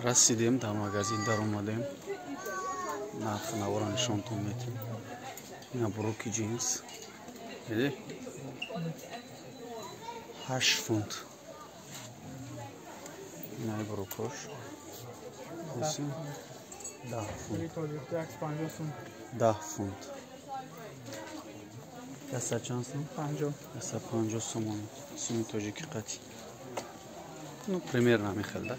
Расидем, дар магазин даромадем. Нархи навора нишонтон метем. Ина бруки ҷинс. Диди? 8 фунт. Ина брукош. 10 фунт. 10 фунт. Яса чанд сум? 50. Яса 50 сомон. Суми тоҷики қати. Ну, примерно ҳамин хел да.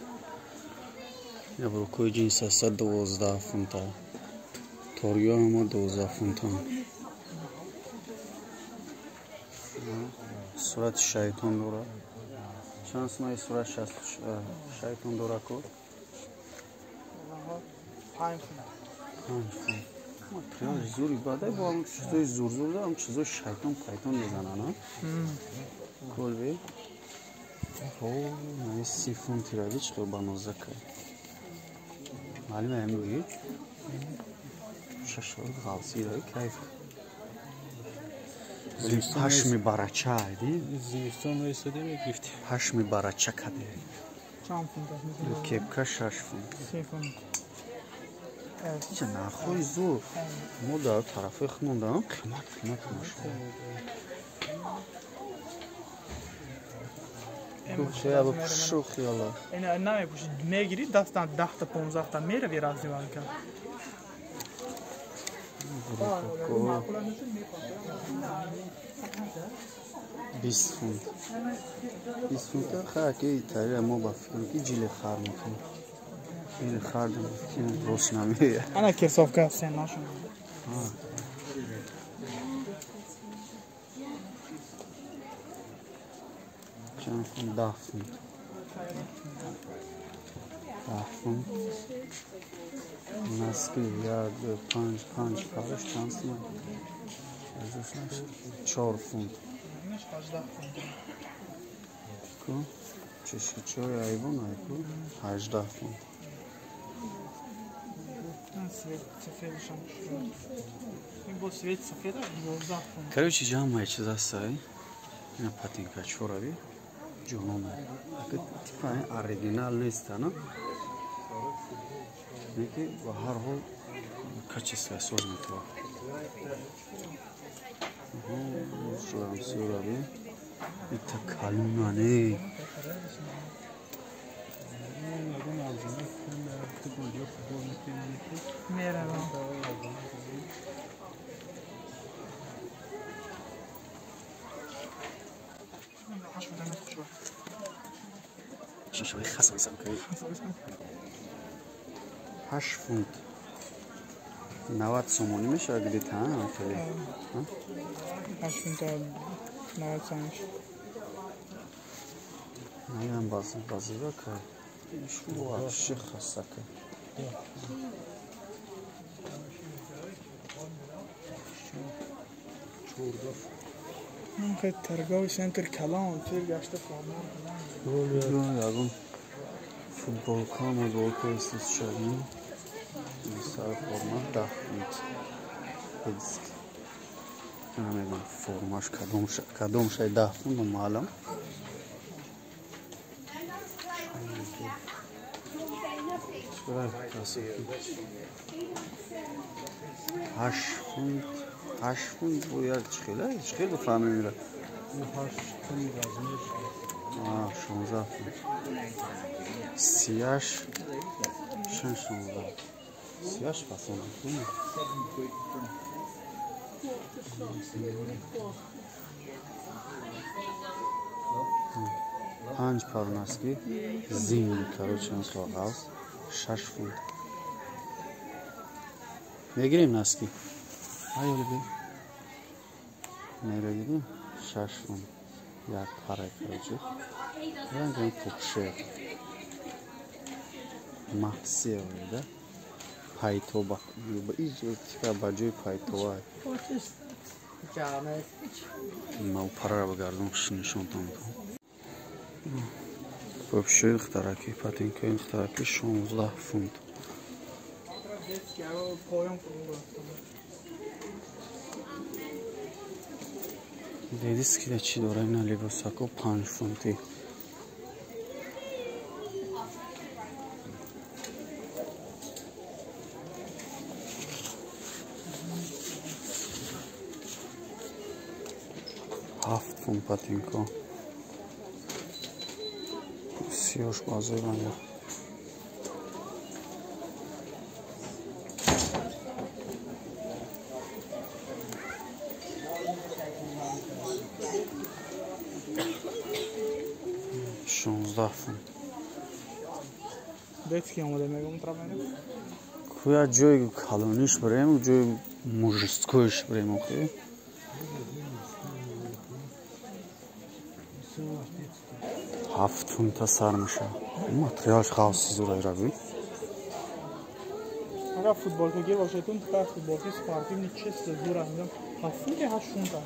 Ина брукои ҷинс аста 12 фунта. Торгиҳо ҳама 12 фунтан. Сурати шайтон дорад. Чанд сумаи сурат шайтон дора ку? 5 фунт. 5 фунт. Материали зури бадай бо ҳам чизои зурзур да, ҳам чизои шайтон пайтон мезананд, а? Колби. О, наи 30 фунти ради чӣ хел банозака. Маълума ҳамин гӯӣ? Шашо ғалси раи кайф. Пашми барача ди? Зимистон истода мегирифтем. Пашми барача каде. Чанд фунт аст? Кепка 6 фунт. 3 фунт. Ча нархҳои зур. Мо дар тарафҳои худмон дарам қимат қимат машо. Шухиала. Ина намепӯши, мегирӣ дастан 10 та 15 та мерави раздевалка. 20 фунт. 20 фунта хаки италия мо ба фикрам ки ҷиле хар мекунем. Ҷиле хар мекунем, рост намея. Ана кирсовка сенашон. Чанд фунт? 10 фунт. 10 фунт. Носки 1, 2, 5, 5 параш чанд сум? 4 фунт. Ку? Чешичои айвон айку 18 фунт. Короче, ҷамъ чиз ҳастай. Ина патинка чорави ҷонона. Типа оригинал нест, ана? Неки ба ҳар ҳол качество соз метавад. Сурави. Ита калмане. Ҳашт фунт 90 сомонӣ мешавад где-то, а? Хеле. 8 фунт 90 сомонӣ. Наям базива ка. Шу вообще хасака. Хеле торговый центр калон, фир гашта форма. Ягон футболка, мудболка истис шадни. Сар форма 10 фунт. Педиск. Намедонам формаш кадом шай 10 фунт маълум. Ҳашт фунт, 8 фунт бояд чӣ хел? Чӣ хел бифаҳмем инро? 16 фунт. 38 чанд 16? 38 фасон. Панҷ пар носки зимний, короче, ғафз 6 фунт. Мегирем носки? Ай, бе. Мегирем 6 фунт. Як пара, короче. Ранги пукше. Макси, да? Пайто ба типа ба ҷои пайтова. Ман параро бигардам, нишонтон метавонам. Пӯшои духтараки, патинкаи духтараки 16 фунт. Дедиски чӣ дора? Ина либосако 5 фунтӣ. фунт ботинко. Сиёш базебанда. Шонздаҳ фунт. Детский омода мегум травмерем. Куя ҷои калониш бирем, ҷои мужскойш бирем охи. 7 фунта сар мешавад. Материалш ғафси зура равӣ. Агар футболка гир бошад, тун та футболки спортивный чисто зура мегам. 7 фунт 8 фунта.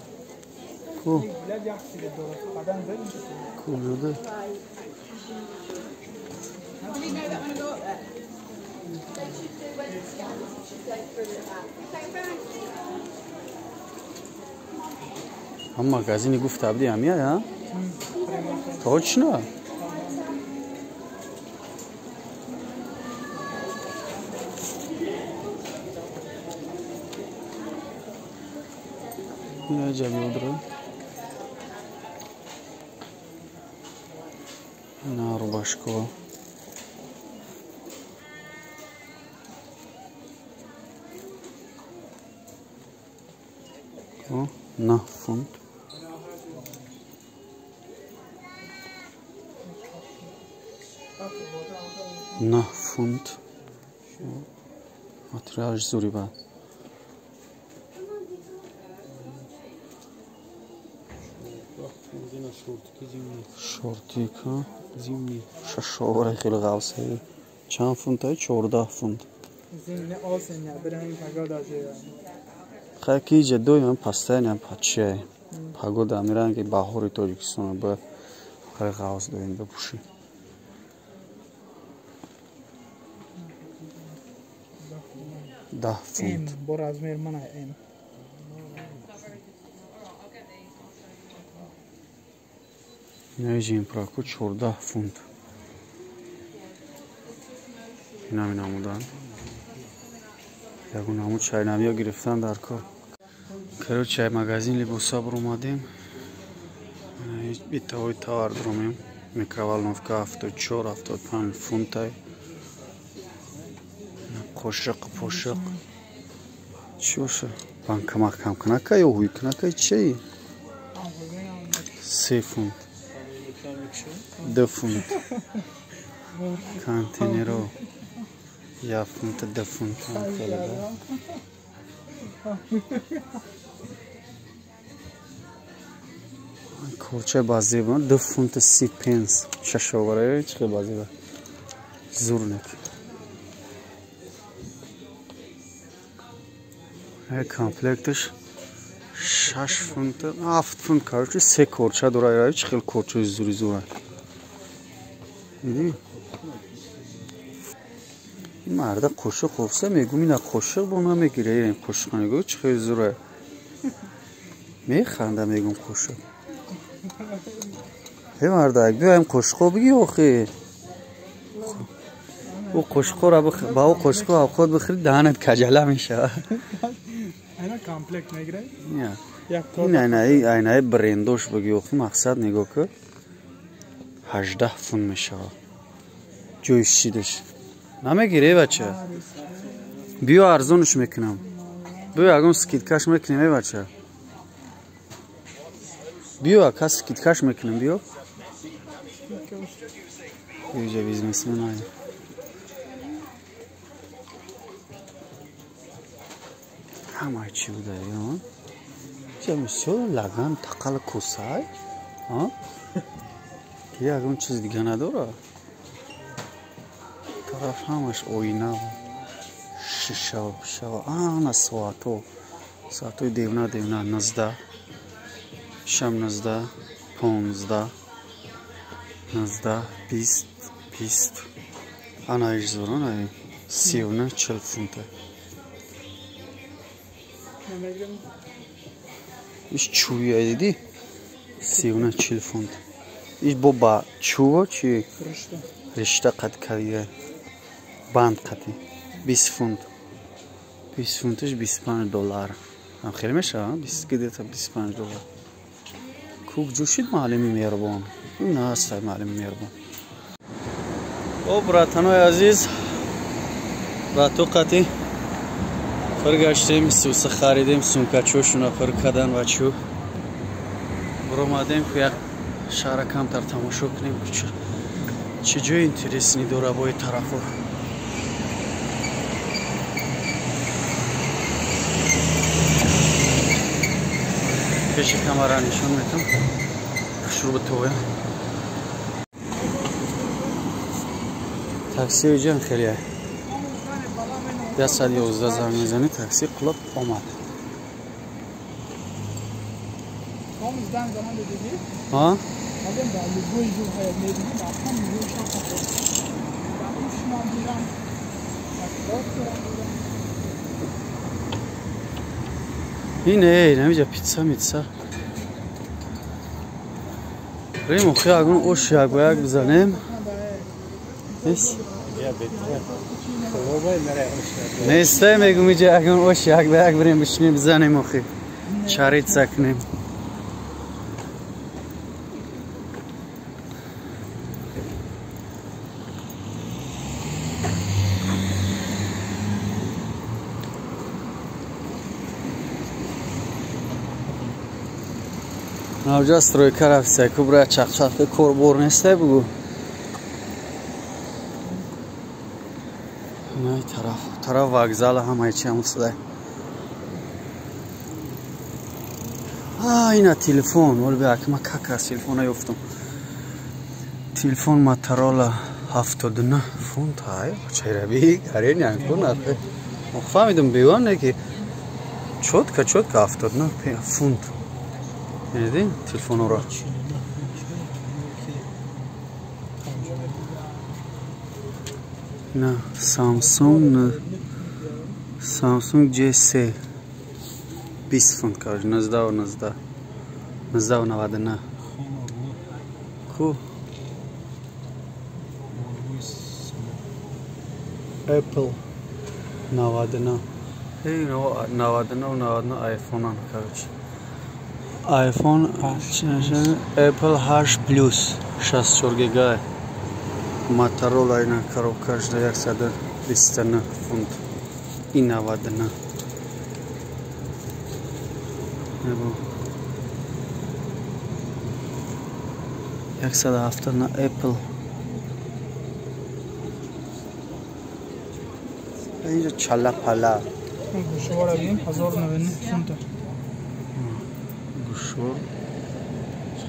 Ку? Блядь, як себе дорад. Бадан зад. Ку жуда? Ҳам магазини гуфта абди ҳамия, а? Точно? Ина ҷабиодра. Ина рубашко. 9 фунт. 9 фунт. Материалш зури бад. Шортика. Шашовара хеле ғафсаи. Чанд фунтай? 14 фунт. Хай ки иҷа доим постоянно пачиай. Погода амиранги ки баҳори Тоҷикистон бояд хеле ғафс доим бипӯшӣ. 10 фунт. Бо размер мана М. Инаи жемпраку 14 фунт. Инами намудан. Ягон намуд чайнавиё гирифтан дар кор. Короче, магазин либоса буромадем. Битавои товар дуромем. Микроволновка 74, 75 фунтай. Қошиқ, пошиқ. Чӣ боша? Банка маҳкам кунака ё ҳуй кунака чӣ? 3 фунт. 2 фунт. Контейнеро 1 фунт, 2 фунт. Корчаи базеба 2 фунт 30 пенс. Шашовара чӣ хел базеба. Зурнек. Комплекташ 6 фунт, 7 фунт, короче, 3 корча дора, чӣ хел корчаи зури зура. Дидӣ? Ин марда қошиқ қофса мегум ина қошиқ бо намегира, ин қошиқ нигоҳ чӣ хел зура. Механда мегум қошиқ. Эй мардак, биё ин қошиқо бигӣ охи. Ӯ қошиқоро ба ӯ қошиқо авқот бихӯри даҳанат каҷала мешавад. Айна комплект мегирад? Ин айнаи брендош бигӣ охи мақсад нигоҳ кун. 18 фунт мешавад. Ҷои шидаш. Намегирӣ бача? Биё арзонш мекунам. Биё ягон скидкаш мекунем эй бача. Биё ака скидкаш мекунем биё. Биё бизнесмен ай. Ҳамаи чӣ буда ё? Ча мисол лаган тақал косай? А? Ягон чиз дига надора? Тараф ҳамаш оина шиша пишава. Ана соато. Соатои девна девна 19, шам 19, 15, 19, 20, 20. Ана иш зора на 39, 40 фунта. Иш чӯя дидӣ? 39, 40 фунт. Иш бо ба чӯво чи? Ришта қад кардига. Банд қати. 20 фунт. 20 фунташ 25 доллар. Ам хеле мешава, 20 где-то 25 доллар. Кук ҷӯшид маълими меҳрубон. Ин ҳаст маълими меҳрубон. О, братанои азиз, брату қати пир гаштем, суса харидем, сумкачошуна пир кардан ва чӯ. Буромадем, ку як шаҳра камтар тамошо кунем, чӣ ҷои интересни дора бои тарафо. Пеши камера нишон метам. Шурӯъ ба тоя. Такси ҷан хеле. 111 занг мезанӣ, такси қулоб омад. ها؟ اینه نمیجا پیتزا میتزا ریم خی اگون اوش یک با یک بزنیم نیست؟ نیسته میگم اینجا اگون اوش یک با یک بریم بشینیم بزنیم اخی چاریتسا کنیم. Навҷа стройка рафтия ку бира чақчақи корбор нестай бугу. Най тараф, тараф вокзала ҳамаи чи ҳам садай. А ина телефон, вол бия ма кака телефона ёфтум. Телефон Motorola 79 фунт ҳай, чайраби гарен янку нархи. Фаҳмидум беван не ки чётко чётко 79 фунт. Види телефонро. На Samsung Samsung J3 20 фунт короче, 19 19 99. Ку Apple 99. Эй, 99 99 iPhone короче. iPhone Apple 8 Plus 64 гига. Motorola ина коробкаш 129 фунт. И 99. Небо. 179 Apple. инҷа чала пала. Гӯшвора бинем 1099 фунт. Гӯшвор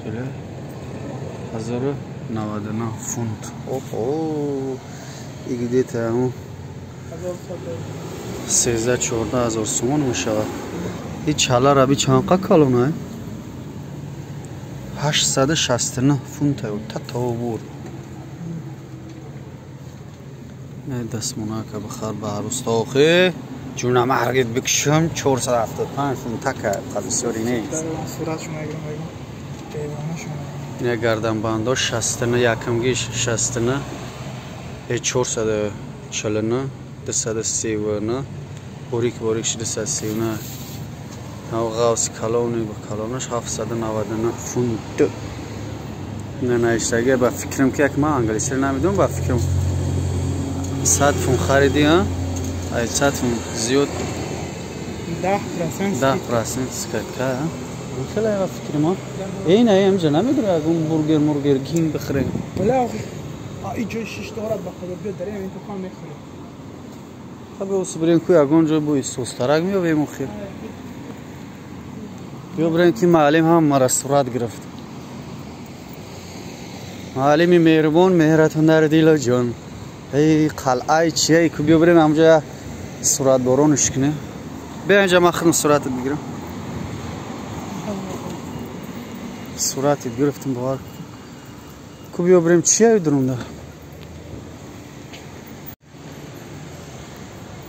хеле 1099 фунт. Охо, и где-то 13-14 ҳазор сомон мешавад. И чалара би чанқа калона? 869 фунт та тавбур. Не дастмонака бихар ба арӯста охи. Ҷунам ҳаргиз бикшам 475 фунт така бисёри нест. Не гарданбандо 69 якамгиш 69 449 239 борик борик 239 нав ғавси калони ба калонаш 799 фунт. Не наиштаги ба фикрам ки як ман англисиро намедонам, ба фикрам 100 фунт хариди, а? Ай 100 фунт зиёд 10% 10% скидка, а? Хеле ба фикри мо. Эй, не, инҷа намедонам ягон бургер мургер гин бихӯрем. Вале ай ҷои шиш дорад ба худо биё дарем ин дукон мехӯрем. Хаб ус бирем ку ягон ҷой бо сустарак меёвем охир. Биё бирем ки маълим ҳам мара сурат гирифт. Маълими меҳрубон, меҳратон дар дилу ҷон. Эй қалъаи чие ку биё бирем ҳамҷо суратборонш кунем. Биё инҷа ман худам суратат бигирам. Суратат гирифтам бовар. Ку биё бирем чие дурунда?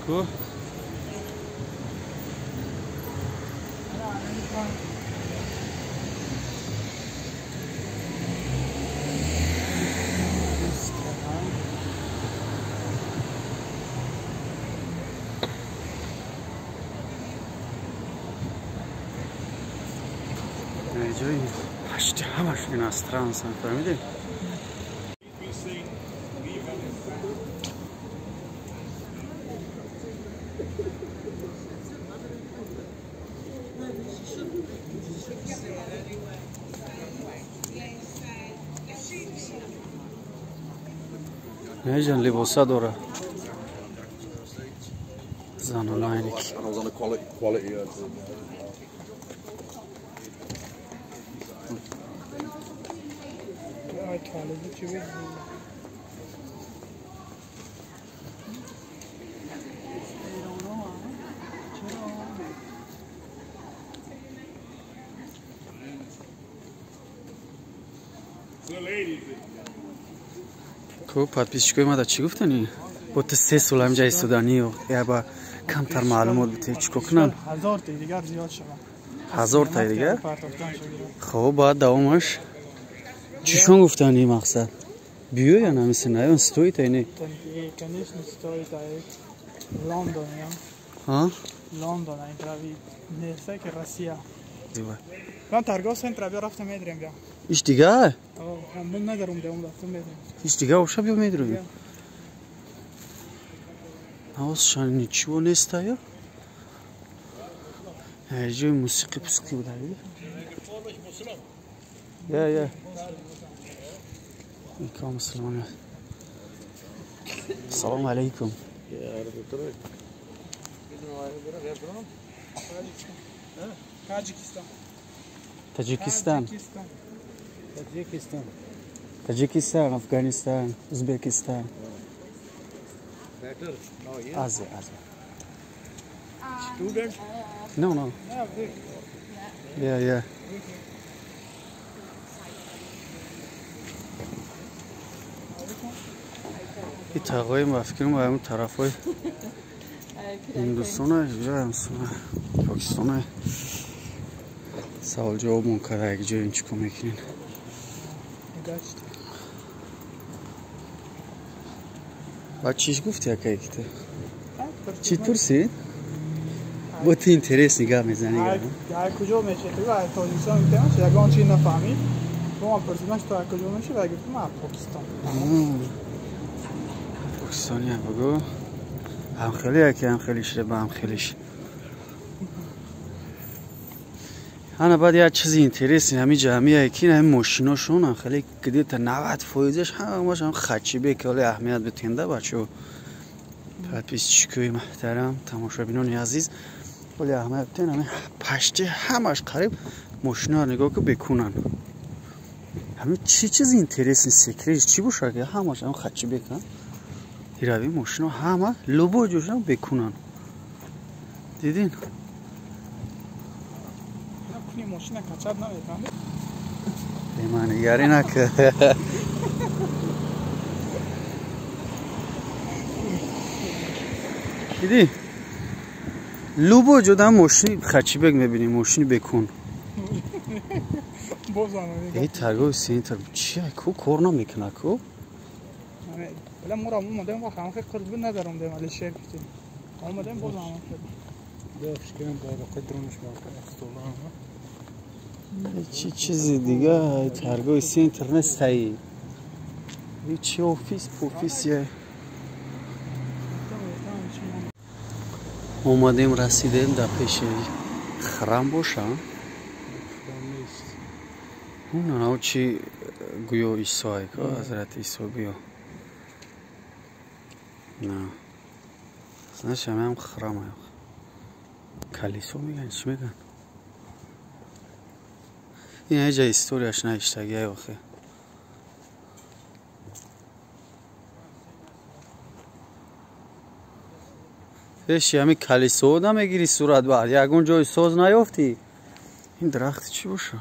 Ку? Ҷои Почти ҳамаш иностранцан, фаҳмидӣ? Неҷан либоса дора. Занонайники. Ку подписчикои ма да чӣ гуфтани? Бо ту 3 сол ҳамҷа истоданӣ яба камтар маълумот бите, чӣ кор кунанд? 1000 таи дигар зиёд шавад. 1000 таи дигар? Хоб, баъд давомаш чишон гуфтани мақсад? Биёян ҳамиси наён стоит ай не? Конечно, стоит ай. Лондон, я. Ҳа? Лондон ай прави. Не, ки Россия. Ман торгов центр биё рафтам медрем бия. Иш дигар? Ман надарум деум рафтам медрем. Иш дигар оша биё медрем. Навоз ничего нест ая? Ҷои мусиқӣ пусиқӣ буда. Я, я. Ика мусулмон. Салом алейкум. Таджикистан. Таджикистан. Таджикистан. Таджикистан, Афганистан, Узбекистан. Better now, yeah. Азия, Азия. Student? No, no. Yeah, yeah. И тағои мафкирм ва ҳамун тарафҳои Ҳиндустона, Покистона савол ҷавобмон карда, як ҷои ин чӣ кор мекунен? Баъд чиш гуфти акае ки ту? Чӣ пурсид? Бо ту интересный гап мезанӣ. Ай куҷо мешавӣ? Ту ай Тоҷикистон гуфтам, ягон чиз нафаҳмид. Бо ман пурсидам, ту ай куҷо мешавӣ? Ва гуфтам, ман Покистон. Покистони бугу. Ҳамхелӣ яке ҳамхелиш ба ҳамхелиш. Ана баъд як чизи интересный ҳами ҷамъия ки ҳами мошиношон ҳамхеле где-то 90%-аш ҳамаш ҳам хачибе ки ҳоле аҳамият битем да бачаҳо. Подписчикои муҳтарам, тамошобинони азиз, ҳоле аҳамият битем, ҳами пашти ҳамаш қариб мошинаро нигоҳ ку бекунанд. Ҳами чӣ чизи интересный секрет чӣ бошад ки ҳамаш ҳам хачибекан? Ирави мошино ҳама любой ҷошам бекунанд. Дидин? Мошина качад наметавонад. Бемаънигарӣ накард. Дидӣ? Любой ҷода мошини хачибек мебинӣ, мошини бекун. Эй торговый центр чи ку кор намекунад ку? Бля, мора омадем, вақт ҳам хел қурб надаром дем, Алишер гуфтем. Омадем боз ҳам хел. Чи чизи дига торговый центр нестаи. Чи офис, офис. Омадем, расидем дар пеши храм боша. Унанав чи гӯё Исоай ко, Ҳазрати Исо гӯё. На. Знаешь, ҳамаам храм ай. Калисо меган, чӣ меган? Ин ҳеҷа историяш наиштаги ай охе. Пеши ҳами калисо намегирӣ сурат баъд, ягон ҷои соз наёфтӣ. Ин дарахти чӣ боша?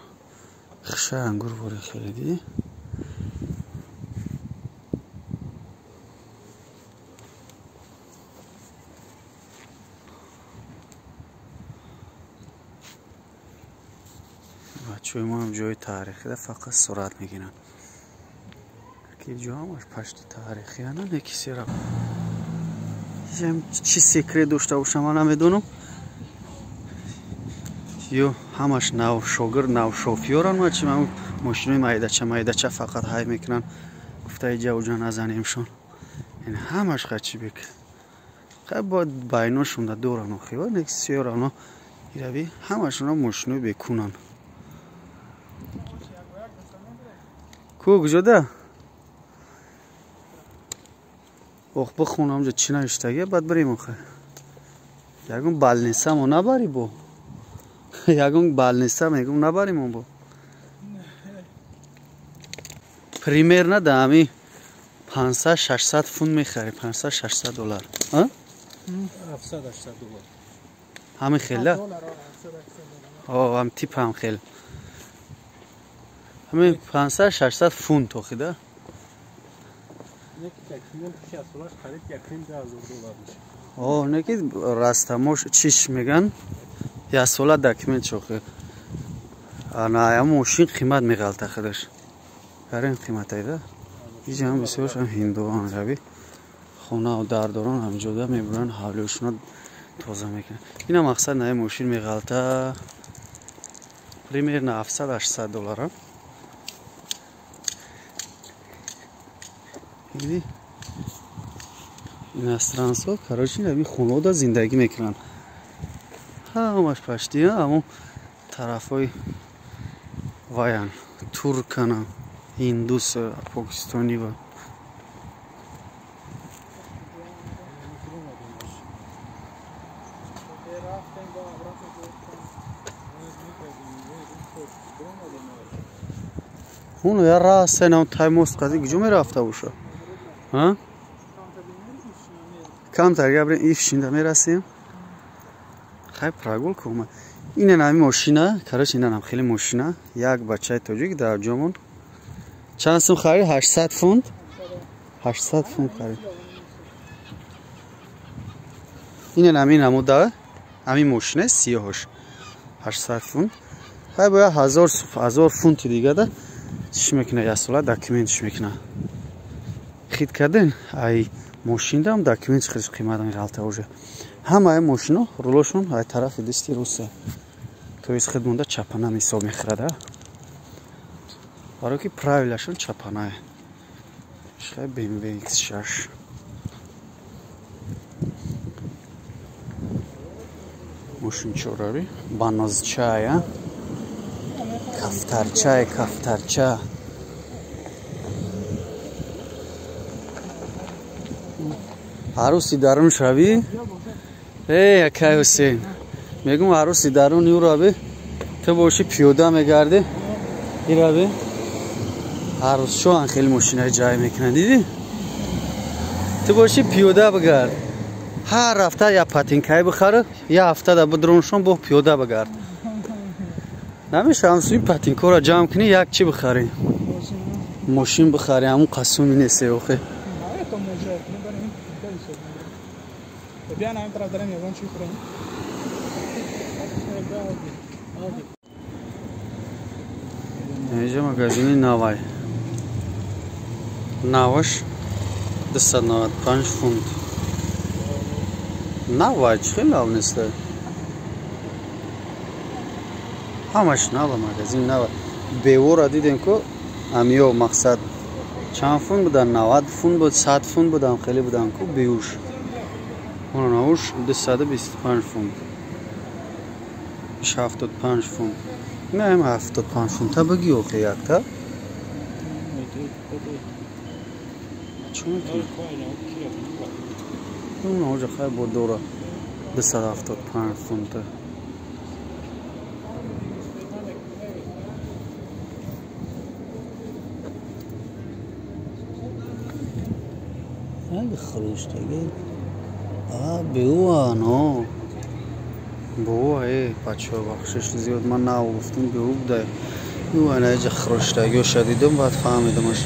Хиша ангур бори хеле дидӣ? Бачаҳои мо ҳам ҷои таърихида фақат сурат мегиранд. Ки ҷо ҳамаш пашти таърихи ана не ки сера. Чӣ секрет дошта бошам ман намедонам. Ё ҳамаш навшогирд, навшофёран ма чи ман Мошинои майдача майдача фақат ҳай мекунанд. Гуфта иҷа уҷа назанемшон. Ин ҳамаш хачи бек. Хай бояд байношон да доран охи. Ва нек сиёрано ирави ҳамашона мошинои бекунан. Ку куҷода? Ох бихонам ҷо чӣ навиштагия, баъд бирем охи. Ягон балнисамо набари бо. Ягон балниса мегум набаримо бо. Примерно да ами 500-600 фунт мехари, 500-600 доллар. А? 700-800 доллар. Ҳами хела? О, ҳам тип ҳам хел. Ҳами 500-600 фунт охи да? О, неки растамош чиш меган? Я сола документ чохи. Ана я мошин қимат меғалта худаш. Карен қиматай да? Иҷа ҳам бисёрш ҳам ҳиндуан рави. Хона дардорон ҳам ҷода мебуранд, ҳавлиошона тоза мекунанд. Ина мақсад на мошин меғалта примерно 700-800 доллар. Диди? Иностранцо, короче, ҳамин хонаода зиндагӣ мекунанд. Ҳамаш пашти, ҳамон тарафҳои ваян, туркана, ҳиндус, покистони ва. Уно я раста нам тай мост қази куҷо мерафта боша? Ҳа? Камтар габрем ифшинда мерасем. Хай прогулка омад. Инан ҳами мошина, короче, инан хеле мошина. Як бачаи тоҷик дар ҷомон. Чанд сум харид? 800 фунт. 800 фунт харид. Инан ҳами намуда, ҳами мошина сиёҳш. 800 фунт. Хай бояд 1000 фунти дига да чиш мекуна, як сола документш мекуна. Хит карден, ай мошиндам документ хеле қимат меғалта уже. Ҳамаи мошино рулошон ай тарафи дасти руса. То есть худ монда чапана мисол мехӯрад, барои ки правилашон чапанае. Шай BMW X6. Мошинчорави банозчая, кафтарчай, кафтарча. Арӯси дарун шави? Эй, акай Ҳусейн. Мегум арӯси дарун юрави. Ту боши пиёда мегарди. Ирави. Арӯсшоан хеле мошинаи ҷай мекунанд, дидӣ? Ту боши пиёда бигард. Ҳар ҳафта я патинкай бихара, я ҳафтада бидроншон бо пиёда бигард. Намеша ҳамсуи патинкора ҷамъ кунӣ, як чӣ бихарӣ? Мошин бихарӣ, ҳамун қасуми несте охе. Инҷа магазини навай. Наваш 295 фунт. Навай чӣ хел нав неста? Ҳамаш нава, магазин нава. Бевора дидем ку амиё мақсад чанд фунт будан? 90 фунт буд, 100 фунт будан, хеле будан ку беуш. Онауш 225 фунт. 75 фунт. Не, 75 фунт. Та бигӣ охи якта. Чун ки? Онаҷа хай бо дора 275 фунта. Ай хруштаги. А беуа но. Беуа бачаҳо бахшиш зиёд ман нав гуфтам беу будай. Ю анаҷа хруштагиоша дидам баъд фаҳмидамаш.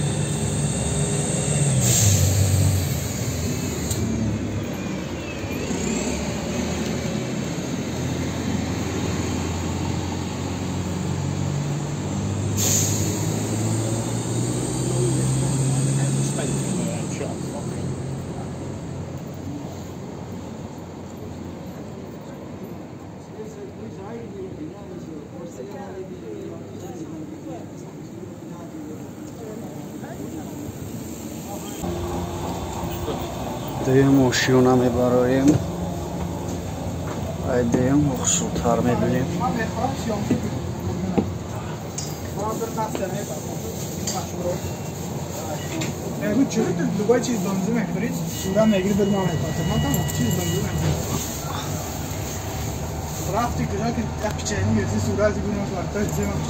Дуюм ошиёна мебароем. Ай дуюм хушрӯтар мебинем.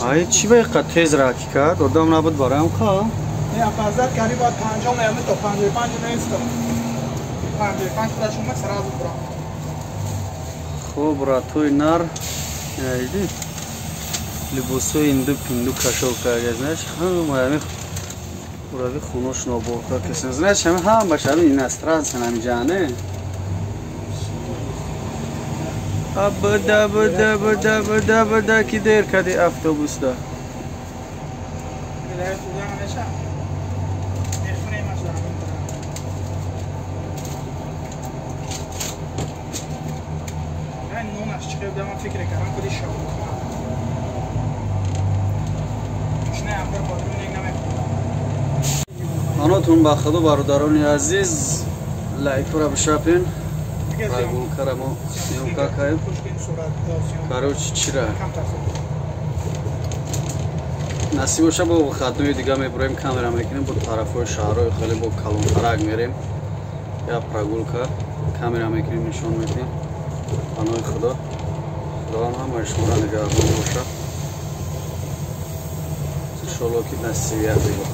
Ай чӣ ба иққад тез раки кард? Одам набуд бароям ха? Не, апазат кари баъд 50 меомад то 55 нест. 55 худаш омад сразу бурам. Хуб, ратои нар иди либосои инду пинду кашол карда, знаешь, ҳама ҳами урави хунош ноборка кесен, знаешь, ҳами ҳамаш ҳами иностранцы ҳамиҷа, не? Абда бда бда бда бда ки дер кади автобусда. Анотун ба худо, бародарони азиз, лайкора бишапен, прогулкара мо съёмка каем. Короче, чира насиб боша, бо выходной дига мебуроем, камера мекунем, бо тарафҳои шаҳрҳои хеле бо калонтарак мерем, я прогулка камера мекунем, нишон медиҳем. Паноҳи худо, худованд ҳамаи шуморо нигаҳбон боша. Иншолло ки насибият бигӯ.